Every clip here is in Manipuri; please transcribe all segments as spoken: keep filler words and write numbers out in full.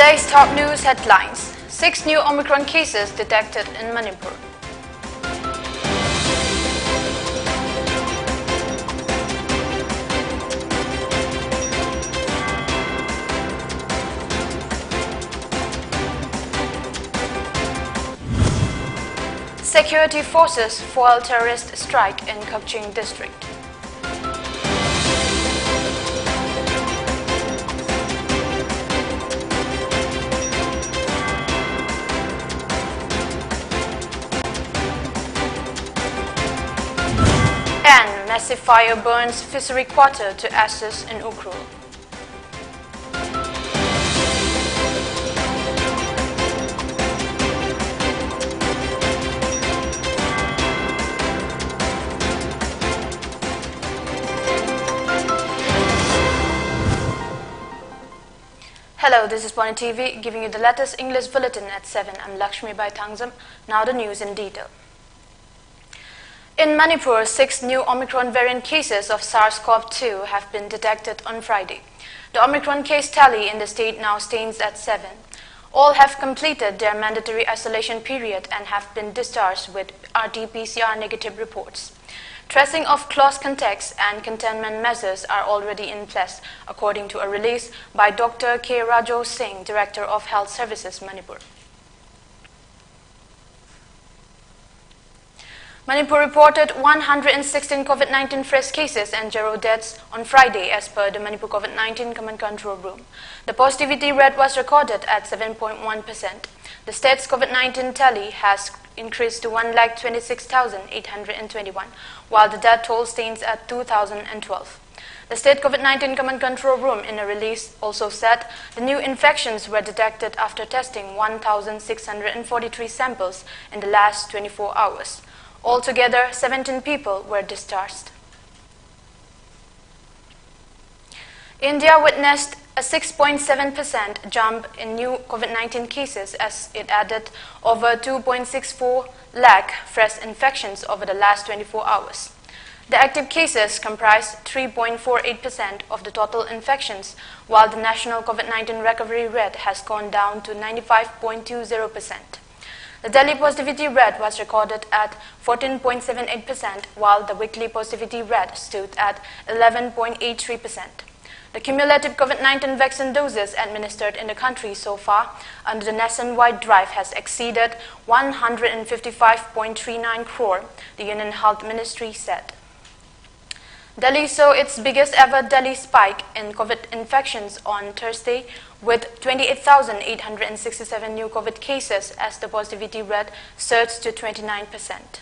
Today's top news headlines. Six new Omicron cases detected in Manipur. Security forces foil terrorist strike in Kakching district. And massive fire burns fishery quarter to ashes in Ukhrul. Hello, this is Pone T V giving you the latest English bulletin at seven. I'm Lakshmi Baithangzam. Now the news in detail. In Manipur, six new Omicron variant cases of SARS-CoV two have been detected on Friday. The Omicron case tally in the state now stands at seven. All have completed their mandatory isolation period and have been discharged with R T-P C R negative reports. Tracing of close contacts and containment measures are already in place, according to a release by Doctor K Raju Singh, Director of Health Services, Manipur. Manipur reported one hundred sixteen COVID nineteen fresh cases and zero deaths on Friday, as per the Manipur COVID nineteen Command Control Room. The positivity rate was recorded at seven point one percent. The state's COVID nineteen tally has increased to one lakh twenty-six thousand eight hundred and twenty-one, while the death toll stands at two thousand and twelve. The State COVID nineteen Command Control Room, in a release, also said the new infections were detected after testing one thousand six hundred and forty-three samples in the last twenty-four hours. Altogether, seventeen people were discharged. India witnessed a six point seven percent jump in new COVID nineteen cases as it added over two point six four lakh fresh infections over the last twenty-four hours. The active cases comprise three point four eight percent of the total infections, while the national COVID nineteen recovery rate has gone down to ninety-five point two zero percent. The daily positivity rate was recorded at fourteen point seven eight percent, while the weekly positivity rate stood at eleven point eight three percent. The cumulative COVID nineteen vaccine doses administered in the country so far under the nationwide drive has exceeded one hundred fifty-five point three nine crore, the Union Health Ministry said. Delhi saw its biggest ever daily spike in COVID infections on Thursday, with twenty-eight thousand eight hundred sixty-seven new COVID cases as the positivity rate surged to twenty-nine percent.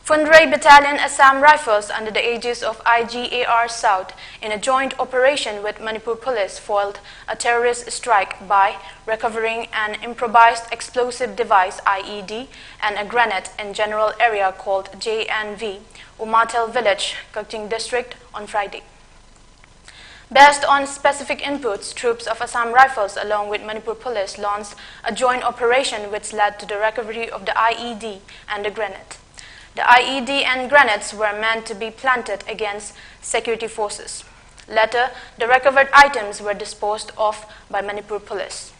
Phunrei Battalion Assam Rifles, under the aegis of I G A R South, in a joint operation with Manipur Police, foiled a terrorist strike by recovering an improvised explosive device, I E D, and a grenade in general area called J N V, Umathel Village, Kakching District, on Friday. Based on specific inputs, troops of Assam Rifles along with Manipur Police launched a joint operation which led to the recovery of the I E D and the grenade. The I E D and grenades were meant to be planted against security forces. Later, the recovered items were disposed of by Manipur Police.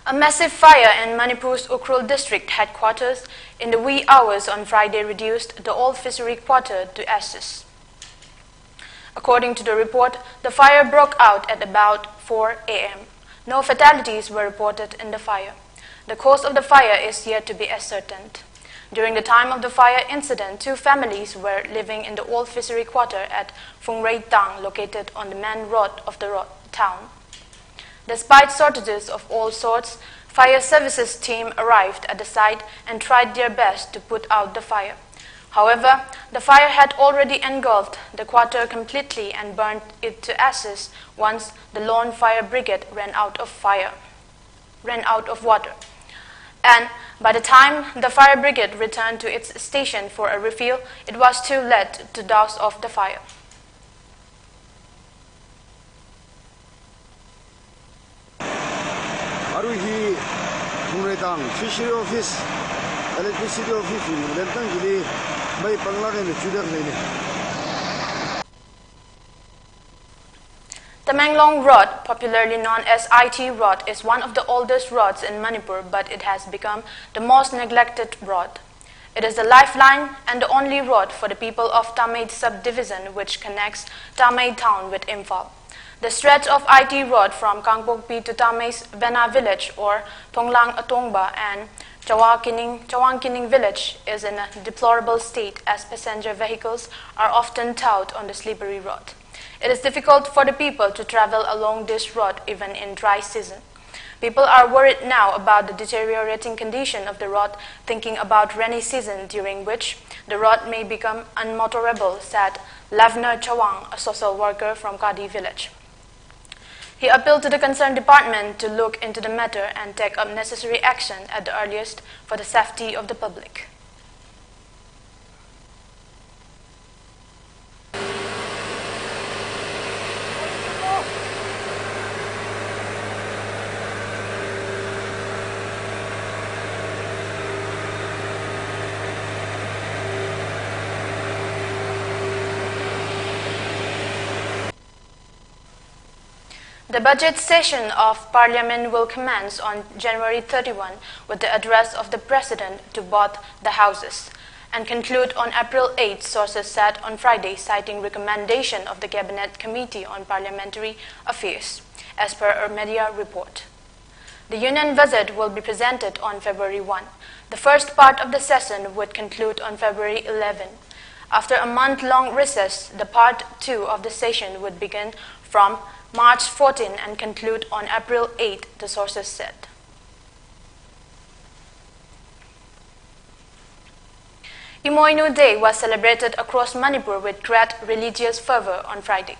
A massive fire in Manipur's Ukhrul district headquarters in the wee hours on Friday reduced the old fishery quarter to ashes. According to the report, the fire broke out at about four a m. No fatalities were reported in the fire. The cause of the fire is yet to be ascertained. During the time of the fire incident, two families were living in the old fishery quarter at Phungrei Tang, located on the main road of the ro-, town. Despite shortages of all sorts, fire services team arrived at the site and tried their best to put out the fire. However, the fire had already engulfed the quarter completely and burned it to ashes once the lone fire brigade ran out of fire, ran out of water. And by the time the fire brigade returned to its station for a refill, it was too late to douse off the fire. Hi Mungreitang Fishery Office, Electricity Office hi lentang gili mai panglak in chudak lene. Tamenglong Road, popularly known as I T Road, is one of the oldest roads in Manipur, but it has become the most neglected road. It is the lifeline and the only road for the people of Tamei subdivision, which connects Tamei town with Imphal. The stretch of I T Road from Kangpokpi to Tamei's Bena village or Thonglang Atongba and Chawakining, Chawangkining village is in a deplorable state, as passenger vehicles are often towed on the slippery road. It is difficult for the people to travel along this road even in dry season. People are worried now about the deteriorating condition of the road, thinking about rainy season, during which the road may become unmotorable, said Lavner Chawang, a social worker from Kadi village. He appealed to the concerned department to look into the matter and take up necessary action at the earliest for the safety of the public. The budget session of Parliament will commence on January thirty-one with the address of the President to both the Houses and conclude on April eighth, sources said on Friday, citing recommendation of the Cabinet Committee on Parliamentary Affairs, as per a media report. The Union Budget will be presented on February one. The first part of the session would conclude on February eleven. After a month-long recess, the part two of the session would begin from March fourteen and conclude on April eighth, the sources said. Imoinu Day was celebrated across Manipur with great religious fervor on Friday.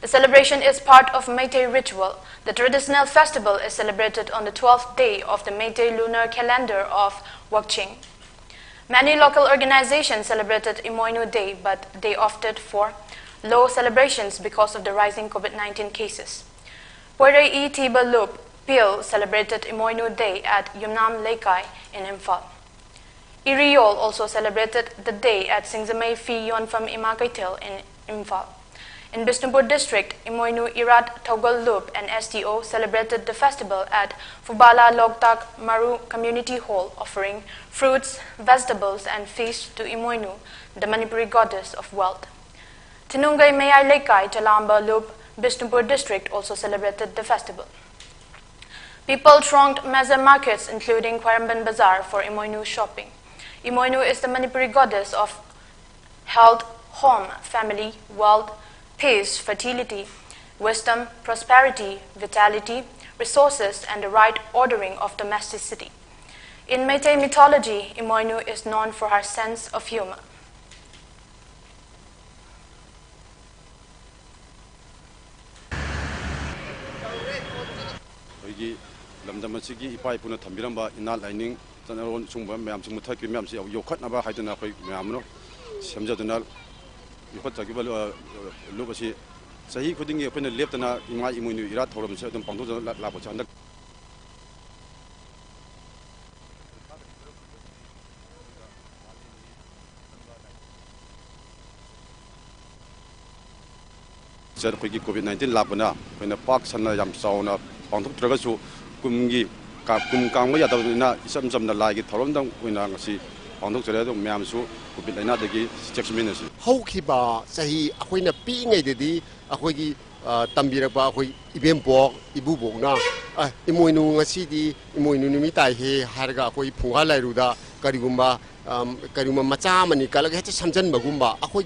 The celebration is part of Meitei ritual. The traditional festival is celebrated on the twelfth day of the Meitei lunar calendar of Wakching. Many local organizations celebrated Imoinu Day, but they opted for low celebrations because of the rising COVID nineteen cases. Poirei E. Tiba Lup, Pil celebrated Imoinu Day at Yumnam Leikai in Imphal. Iriyol also celebrated the day at Singjamei Fi Yonfam Ima Keithel in Imphal. In Bishnupur district, Imoinu Irat Thogal Lup and S D O celebrated the festival at Fubala Loktak Maru Community Hall, offering fruits, vegetables, and fish to Imoinu, the Manipuri goddess of wealth. Thinungai Meyai Leikai Chalamba Lup, Bishnupur district, also celebrated the festival. People thronged major markets, including Khwaramban Bazaar, for Imoinu shopping. Imoinu is the Manipuri goddess of health, home, family, wealth, peace, fertility, wisdom, prosperity, vitality, resources, and the right ordering of domesticity. In Meitei mythology, Imoinu is known for her sense of humor. ꯑꯩꯈꯣꯏꯒꯤ ꯂꯝꯗꯝ ꯑꯁꯤꯒꯤ ꯏꯄꯥ ꯏꯄꯨꯅ ꯊꯝꯕꯤꯔꯝꯕ ꯏꯅꯥꯠ ꯂꯥꯏꯅꯤꯡ, ꯆꯠꯅꯔꯣꯟ, ꯁꯨꯝꯕ ꯃꯌꯥꯝꯁꯤ ꯃꯨꯊꯠꯈꯤꯕ ꯃꯌꯥꯝꯁꯤ ꯌꯣꯛꯈꯠꯅꯕ ꯍꯥꯏꯗꯨꯅ ꯑꯩꯈꯣꯏ ꯃꯌꯥꯝ ꯑꯃ ꯁꯦꯝꯖꯗꯨꯅ ꯌꯣꯛꯈꯠꯆꯈꯤꯕ, ꯑ, ꯂꯨꯞ ꯑꯁꯤ ꯆꯍꯤ ꯈꯨꯗꯤꯡꯒꯤ ꯑꯩꯈꯣꯏꯅ ꯂꯦꯞꯇꯅ ꯏꯃꯥ ꯏꯃꯣꯏꯅꯨ ꯏꯔꯥꯠ ꯊꯧꯔꯝꯁꯦ ꯑꯗꯨꯝ ꯄꯥꯡꯊꯣꯛꯆ ꯂꯥꯛꯄꯁꯦ ꯍꯟꯗꯛ ꯁꯤꯗ ꯑꯩꯈꯣꯏꯒꯤ ꯀꯣꯚꯤꯗ ꯅꯥꯏꯟꯇꯤꯟ ꯂꯥꯛꯄꯅ ꯑꯩꯈꯣꯏꯅ ꯄꯥꯛ ꯁꯟꯅ ꯌꯥꯝ ꯆꯥꯎꯅ ꯄꯥꯡꯊꯣꯛꯇ꯭ꯔꯒꯁꯨ, ꯀꯨꯝꯒꯤ ꯀꯥ-, ꯀꯨꯝ ꯀꯥꯡꯕ ꯌꯥꯗꯕꯅꯤꯅ ꯏꯆꯝ ꯆꯝꯅ ꯂꯥꯏꯒꯤ ꯊꯧꯔꯝꯗꯪ ꯑꯣꯏꯅ ꯉꯁꯤ ꯄꯥꯡꯊꯣꯛꯆꯔꯦ꯫ ꯑꯗꯨ ꯃꯌꯥꯝꯁꯨ ꯀꯣꯚꯤꯗ ꯂꯥꯏꯅꯥꯗꯒꯤ ꯆꯦꯛꯁꯤꯟꯃꯤꯟꯅꯁꯤ꯫ ꯍꯧꯈꯤꯕ ꯆꯍꯤ ꯑꯩꯈꯣꯏꯅ ꯄꯤꯛꯏꯉꯩꯗꯗꯤ ꯑꯩꯈꯣꯏꯒꯤ, ꯑ, ꯇꯝꯕꯤꯔꯛꯄ ꯑꯩꯈꯣꯏ ꯏꯕꯦꯝꯄꯣꯛ, ꯏꯕꯨꯕꯣꯛꯅ, "ꯑ, ꯏꯃꯣꯏꯅꯨ ꯉꯁꯤꯗꯤ ꯏꯃꯣꯏꯅꯨ ꯅꯨꯃꯤꯠ ꯇꯥꯏꯍꯦ" ꯍꯥꯏꯔꯒ ꯑꯩꯈꯣꯏ ꯐꯨꯡꯒꯥ ꯂꯥꯏꯔꯨꯗ ꯀꯔꯤꯒꯨꯝꯕ, ꯑꯝ, ꯀꯔꯤꯒꯨꯝꯕ ꯃꯆꯥ ꯑꯃꯅꯤ ꯀꯠꯂꯒ ꯍꯦꯛꯇ ꯁꯝꯖꯟꯕꯒꯨꯝꯕ ꯑꯩꯈꯣꯏ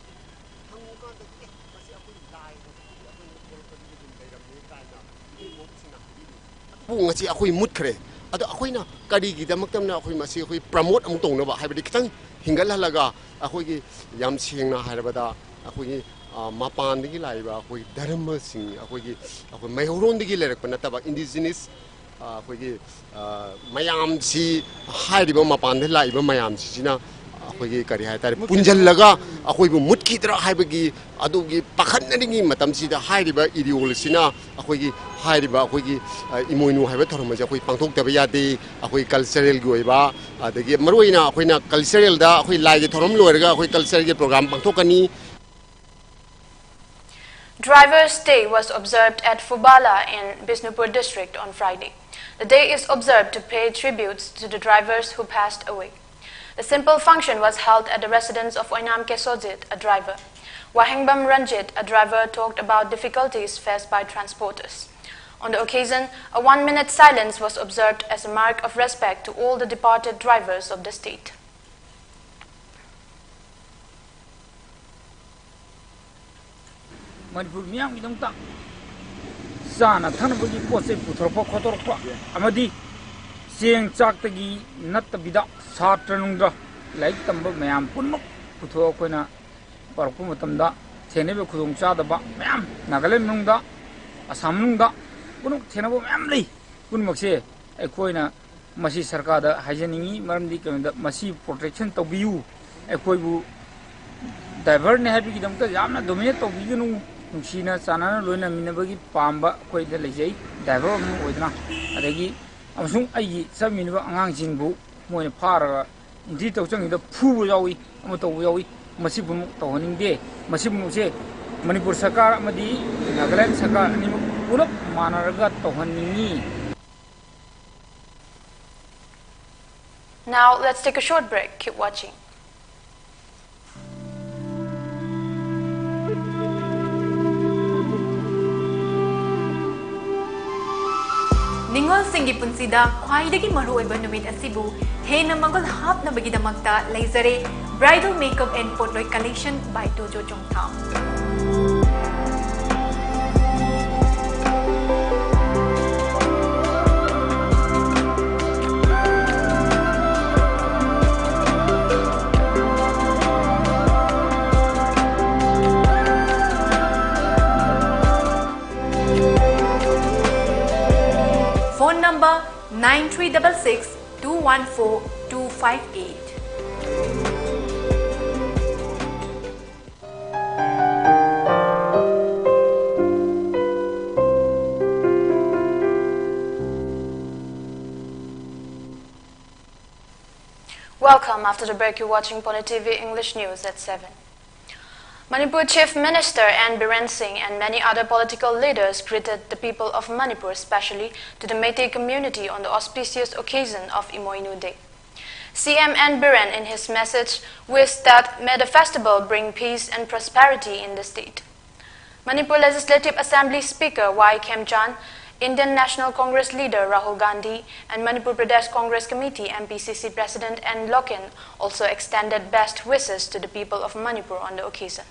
ꯉꯁꯤ ꯑꯩꯈꯣꯏ ꯃꯨꯠꯈ꯭ꯔꯦ꯫ ꯑꯗꯣ ꯑꯩꯈꯣꯏꯅ ꯀꯔꯤꯒꯤꯗꯃꯛꯇꯅ ꯑꯩꯈꯣꯏ ꯃꯁꯤ ꯑꯩꯈꯣꯏ ꯄ꯭ꯔꯃꯣꯠ ꯑꯃꯨꯛ ꯇꯧꯅꯕ ꯍꯥꯏꯕꯗꯤ ꯈꯤꯇꯪ ꯍꯤꯡꯒꯠꯍꯜꯂꯒ ꯑꯩꯈꯣꯏꯒꯤ ꯌꯥꯝ ꯁꯦꯡꯅ ꯍꯥꯏꯔꯕꯗ ꯑꯩꯈꯣꯏꯒꯤ, ꯑ, ꯃꯄꯥꯟꯗꯒꯤ ꯂꯥꯛꯏꯕ ꯑꯩꯈꯣꯏ ꯙꯔꯃꯁꯤꯡ, ꯑꯩꯈꯣꯏꯒꯤ, ꯑꯩꯈꯣꯏ ꯃꯩꯍꯧꯔꯣꯟꯗꯒꯤ ꯂꯩꯔꯛꯄ ꯅꯠꯇꯕ indigenous, ꯑ, ꯑꯩꯈꯣꯏꯒꯤ, ꯑ, ꯃꯌꯥꯝꯁꯤ, ꯍꯥꯏꯔꯤꯕ ꯃꯄꯥꯟꯗ ꯂꯥꯛꯏꯕ ꯃꯌꯥꯝꯁꯤꯁꯤꯅ ꯑꯩꯈꯣꯏꯒꯤ ꯀꯔꯤ ꯍꯥꯏꯇꯥꯔꯦ, ꯄꯨꯟꯁꯤꯜꯂꯒ ꯑꯩꯈꯣꯏꯕꯨ ꯃꯨꯠꯈꯤ ꯁꯤꯗ꯭ꯔꯥ ꯍꯥꯏꯕꯒꯤ ꯑꯗꯨꯒꯤ ꯄꯥꯈꯠꯅꯔꯤꯉꯩ ꯃꯇꯝꯁꯤꯗ ꯍꯥꯏꯔꯤꯕ ꯏꯔꯤꯌꯣꯜ ꯑꯁꯤꯅ ꯑꯩꯈꯣꯏꯒꯤ ꯍꯥꯏꯔꯤꯕ ꯑꯩꯈꯣꯏꯒꯤ, ꯑ, ꯏꯃꯣꯏꯅꯨ ꯍꯥꯏꯕ ꯊꯧꯔꯝ ꯑꯁꯦ ꯑꯩꯈꯣꯏ ꯄꯥꯡꯊꯣꯛꯇꯕ ꯌꯥꯗꯦ꯫ ꯑꯩꯈꯣꯏ ꯀꯜꯆꯔꯦꯜꯒꯤ ꯑꯣꯏꯕ, ꯑꯗꯒꯤ ꯃꯔꯨꯑꯣꯏꯅ ꯑꯩꯈꯣꯏꯅ ꯀꯜꯆꯔꯦꯜꯗ ꯑꯩꯈꯣꯏ ꯂꯥꯏꯒꯤ ꯊꯧꯔꯝ ꯂꯣꯏꯔꯒ ꯑꯩꯈꯣꯏ ꯀꯜꯆꯔꯒꯤ ꯄ꯭ꯔꯣꯒ꯭ꯔꯥꯝ ꯄꯥꯡꯊꯣꯛꯀꯅꯤ꯫ Driver's Day was observed at Phubala in Bishnupur district on Friday. The day is observed to pay tributes to the drivers who passed away. The simple function was held at the residence of Oinam Kesojit, a driver. Wahengbam Ranjit, a driver, talked about difficulties faced by transporters. On the occasion, a one-minute silence was observed as a mark of respect to all the departed drivers of the state. Manipur ꯃꯤꯌꯥꯝꯒꯤꯗꯃꯛꯇ ꯆꯥꯅ ꯊꯛꯅꯕꯒꯤ ꯄꯣꯠ ꯆꯩ ꯄꯨꯊꯣꯔꯛꯄ ꯈꯣꯠꯇꯣꯔꯛꯄ ꯑꯃꯗꯤ ꯆꯦꯡ ꯆꯥꯛꯇꯒꯤ ꯅꯠꯇꯕꯤꯗ ꯁꯥꯇ꯭ꯔ ꯅꯨꯡꯗ꯭ꯔ ꯂꯥꯏꯔꯤꯛ ꯇꯝꯕ ꯃꯌꯥꯝ ꯄꯨꯝꯅꯃꯛ ꯄꯨꯊꯣꯛꯑ ꯑꯩꯈꯣꯏꯅ ꯄꯨꯔꯛꯄ ꯃꯇꯝꯗ ꯊꯦꯡꯅꯔꯤꯕ ꯈꯨꯗꯣꯡꯆꯥꯗꯕ ꯃꯌꯥꯝ ꯅꯥꯒꯥꯂꯦꯟ ꯃꯅꯨꯡꯗ, ꯑꯁꯥꯝ ꯃꯅꯨꯡꯗ ꯄꯨꯝꯅꯃꯛ ꯊꯦꯡꯅꯕ ꯃꯌꯥꯝ ꯂꯩ꯫ ꯄꯨꯝꯅꯃꯛꯁꯦ ꯑꯩꯈꯣꯏꯅ ꯃꯁꯤ ꯁꯔꯀꯥꯔꯗ ꯍꯥꯏꯖꯅꯤꯡꯉꯤ꯫ ꯃꯔꯝꯗꯤ ꯀꯩꯅꯣꯗ ꯃꯁꯤ ꯄ꯭ꯔꯣꯇꯦꯛꯁꯟ ꯇꯧꯕꯤꯌꯨ꯫ ꯑꯩꯈꯣꯏꯕꯨ ꯗ꯭ꯔꯥꯏꯚꯔꯅꯤ ꯍꯥꯏꯕꯒꯤꯗꯃꯛꯇ ꯌꯥꯝꯅ ꯗꯣꯃꯤꯅꯦꯠ ꯇꯧꯕꯤꯒꯅꯨ꯫ ꯅꯨꯡꯁꯤꯅ ꯆꯥꯟꯅꯅ ꯂꯣꯏꯅꯃꯤꯟꯅꯕꯒꯤ ꯄꯥꯝꯕ ꯑꯩꯈꯣꯏꯗ ꯂꯩꯖꯩ, ꯗ꯭ꯔꯥꯏꯚꯔ ꯑꯃ ꯑꯣꯏꯗꯨꯅ꯫ ꯑꯗꯒꯤ ꯑꯃꯁꯨꯡ ꯑꯩꯒꯤ ꯆꯠꯃꯤꯟꯅꯕ ꯑꯉꯥꯡꯁꯤꯡꯕꯨ ꯃꯣꯏꯅ ꯐꯥꯔꯒ ꯏꯟꯇ꯭ꯔꯤ ꯇꯧ ꯆꯪꯉꯤꯗ ꯐꯨꯕ ꯌꯥꯎꯏ, ꯑꯃ ꯇꯧꯕ ꯌꯥꯎꯏ꯫ ꯃꯁꯤ ꯄꯨꯝꯅꯃꯛ ꯇꯧꯍꯟꯅꯤꯡꯗꯦ꯫ ꯃꯁꯤ ꯄꯨꯝꯅꯃꯛꯁꯦ ꯃꯅꯤꯄꯨꯔ ꯁꯔꯀꯥꯔ ꯑꯃꯗꯤ ꯅꯥꯒꯥꯂꯦꯟ ꯁꯔꯀꯥꯔ ꯑꯅꯤꯃꯛ ꯄꯨꯂꯞ ꯃꯥꯟꯅꯔꯒ ꯇꯧꯍꯟꯅꯤꯡꯏ꯫ Now, let's take a short break. Keep watching. ꯅꯤꯡꯉꯣꯜꯁꯤꯡꯒꯤ ꯄꯨꯟꯁꯤꯗ ꯈ꯭ꯋꯥꯏꯗꯒꯤ ꯃꯔꯨꯑꯣꯏꯕ ꯅꯨꯃꯤꯠ ꯑꯁꯤꯕꯨ ꯍꯦꯟꯅ ꯃꯒꯨꯟ ꯍꯥꯞꯅꯕꯒꯤꯗꯃꯛꯇ ꯂꯩꯖꯔꯦ Bridal Makeup and Potloi Collection by Tojo Chongtham. Phone number nine three double six two one four two five eight. Welcome. After the break, you're watching Pone T V English News at seven. Manipur Chief Minister N Biren Singh and many other political leaders greeted the people of Manipur, especially to the Meitei community, on the auspicious occasion of Imoinu Day. C M N Biren, in his message, wished that may the festival bring peace and prosperity in the state. Manipur Legislative Assembly Speaker Y Khemchand, Indian National Congress leader Rahul Gandhi, and Manipur Pradesh Congress Committee, M P C C, President N Loken also extended best wishes to the people of Manipur on the occasion.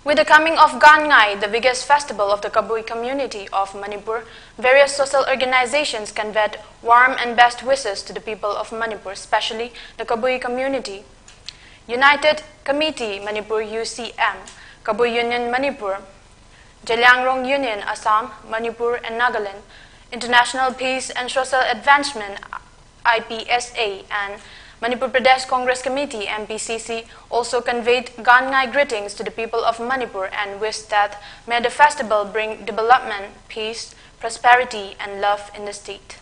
With the coming of Gan Ngai, the biggest festival of the Kabui community of Manipur, various social organizations conveyed warm and best wishes to the people of Manipur, especially the Kabui community. United Committee Manipur, U C M, Kabui Union Manipur, Zeliangrong Union Assam, Manipur and Nagaland, International Peace and Social Advancement, I P S A, and Manipur Pradesh Congress Committee, M P C C, also conveyed Gan Ngai greetings to the people of Manipur and wished that may the festival bring development, peace, prosperity, and love in the state.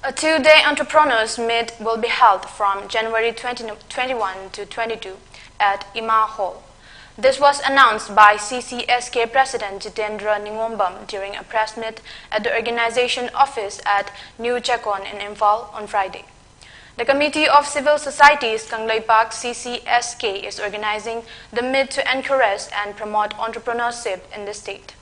A two-day entrepreneurs meet will be held from January twenty, twenty-one to twenty-two at Ima Hall. This was announced by C C S K President Jitendra Ningombam during a press meet at the organization office at New Chekon in Imphal on Friday. The Committee of Civil Societies Kangleipak, C C S K, is organizing the meet to encourage and promote entrepreneurship in the state.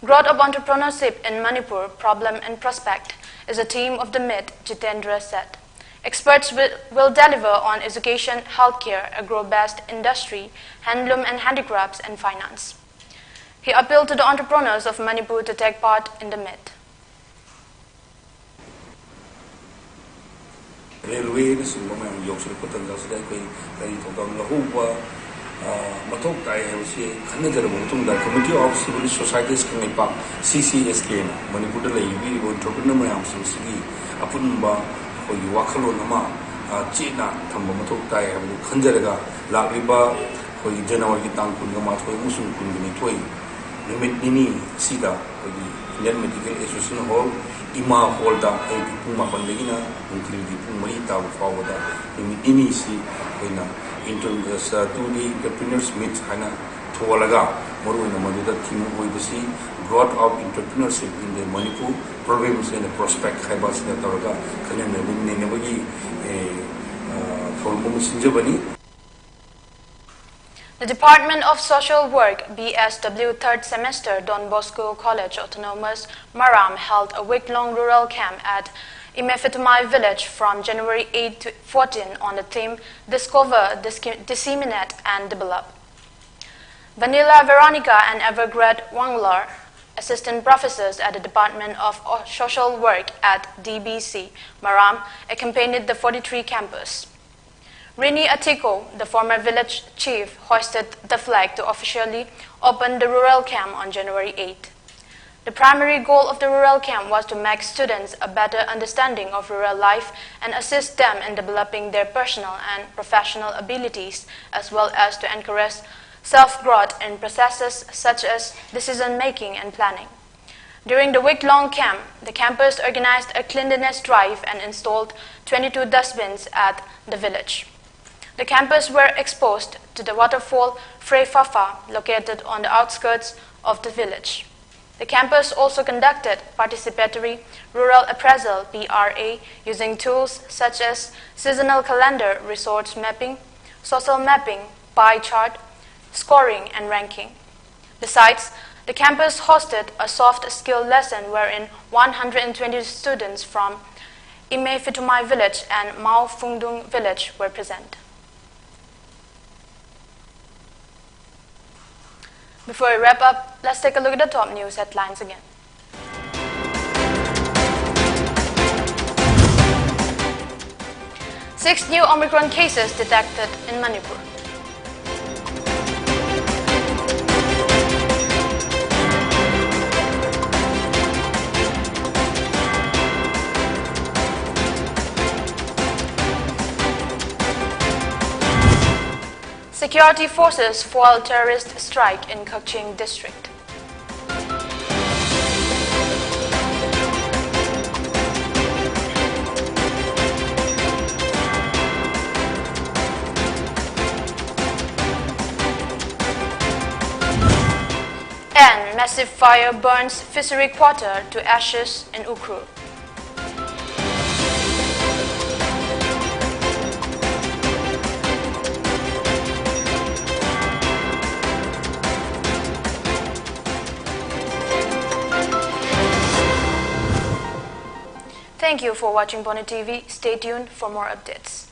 Growth of entrepreneurship in Manipur, problem and prospect is a theme of the meet, Jitendra said. Experts will, will deliver on education, healthcare, agro-based industry, handloom and handicrafts, and finance. He appealed to the entrepreneurs of Manipur to take part in the meet. ꯔꯦꯜꯋꯦꯅꯆꯤꯡꯕ ꯃꯌꯥꯝ ꯌꯧꯁꯤꯜꯂꯛꯄ ꯇꯥꯟꯖꯥꯁꯤꯗ ꯑꯩꯈꯣꯏ ꯀꯔꯤ ꯊꯧꯗꯥꯡ ꯂꯧꯍꯧꯕ, ꯑ, ꯃꯊꯧ ꯇꯥꯏ ꯍꯥꯏꯕꯁꯤ ꯈꯟꯅꯖꯔꯕ ꯃꯇꯨꯡꯗ Committee of Civil Societies Kangleipak, C C S K ꯅ ꯃꯅꯤꯄꯨꯔꯗ ꯂꯩꯕꯤꯔꯤꯕ entrepreneur ꯃꯌꯥꯝꯁꯤꯡꯁꯤꯒꯤ ꯑꯄꯨꯟꯕ ꯑꯩꯈꯣꯏꯒꯤ ꯋꯥꯈꯜꯂꯣꯟ ꯑꯃ, ꯑ, ꯆꯦꯠꯅ ꯊꯝꯕ ꯃꯊꯧ ꯇꯥꯏ ꯍꯥꯏꯕꯗꯨ ꯈꯟꯖꯔꯒ ꯂꯥꯛꯂꯤꯕ ꯑꯩꯈꯣꯏꯒꯤ ꯖꯅꯋꯥꯔꯤꯒꯤ ꯇꯥꯡ ꯀꯨꯟꯒ ꯃꯥꯊꯣꯏ ꯑꯃꯁꯨꯡ ꯀꯨꯟꯒ ꯅꯤꯊꯣꯏ ꯅꯨꯃꯤꯠ ꯅꯤꯅꯤ ꯑꯁꯤꯗ ꯑꯩꯈꯣꯏꯒꯤ Indian Medical Association Hall, ꯏꯃꯥ ꯍꯣꯜꯗ ꯑꯌꯨꯛꯀꯤ ꯄꯨꯡ ꯃꯥꯄꯟꯗꯒꯤꯅ ꯅꯨꯡꯊꯤꯜꯒꯤ ꯄꯨꯡ ꯃꯔꯤ ꯇꯥꯕ ꯐꯥꯎꯕꯗ ꯅꯨꯃꯤꯠ ꯅꯤꯅꯤꯁꯤ ꯑꯩꯈꯣꯏꯅ Inter- to the Entrepreneurs Meet ꯍꯥꯏꯅ ꯊꯣꯜꯂꯒ, ꯃꯔꯨꯑꯣꯏꯅ ꯃꯗꯨꯗ theme ꯑꯣꯏꯕꯁꯤ Growth of Entrepreneurship in the Manipur, Problems and Prospect ꯍꯥꯏꯕ ꯑꯁꯤꯗ ꯇꯧꯔꯒ ꯈꯟꯅ ꯅꯩꯅꯕꯒꯤ forum ꯑꯃ ꯁꯤꯟꯖꯕꯅꯤ꯫ The Department of Social Work, B S W, third semester, Don Bosco College Autonomous, Maram, held a week-long rural camp at Imephitumai village from January eight to fourteen on the theme Discover, Disque- Disseminate and Develop. Vanilla Veronica and Evergrande Wanglar, assistant professors at the Department of O- Social Work at D B C, Maram, accompanied the forty-three campers. Rini Atiko, the former village chief, hoisted the flag to officially open the rural camp on January eighth. The primary goal of the rural camp was to make students a better understanding of rural life and assist them in developing their personal and professional abilities, as well as to encourage self-growth in processes such as decision-making and planning. During the week-long camp, the campers organized a cleanliness drive and installed twenty-two dustbins at the village. The campers were exposed to the waterfall Frei Fafa, located on the outskirts of the village. The campers also conducted participatory rural appraisal, P R A, using tools such as seasonal calendar, resource mapping, social mapping, pie chart, scoring, and ranking. Besides, the campus hosted a soft skill lesson wherein one hundred twenty students from Ime Fitumai village and Mao Fungdung village were present. Before we wrap up, let's take a look at the top news headlines again. Six new Omicron cases detected in Manipur. Security forces foil terrorist strike in Kakching district. Massive fire burns fishery quarter to ashes in Ukhrul. Thank you for watching Bono T V. Stay tuned for more updates.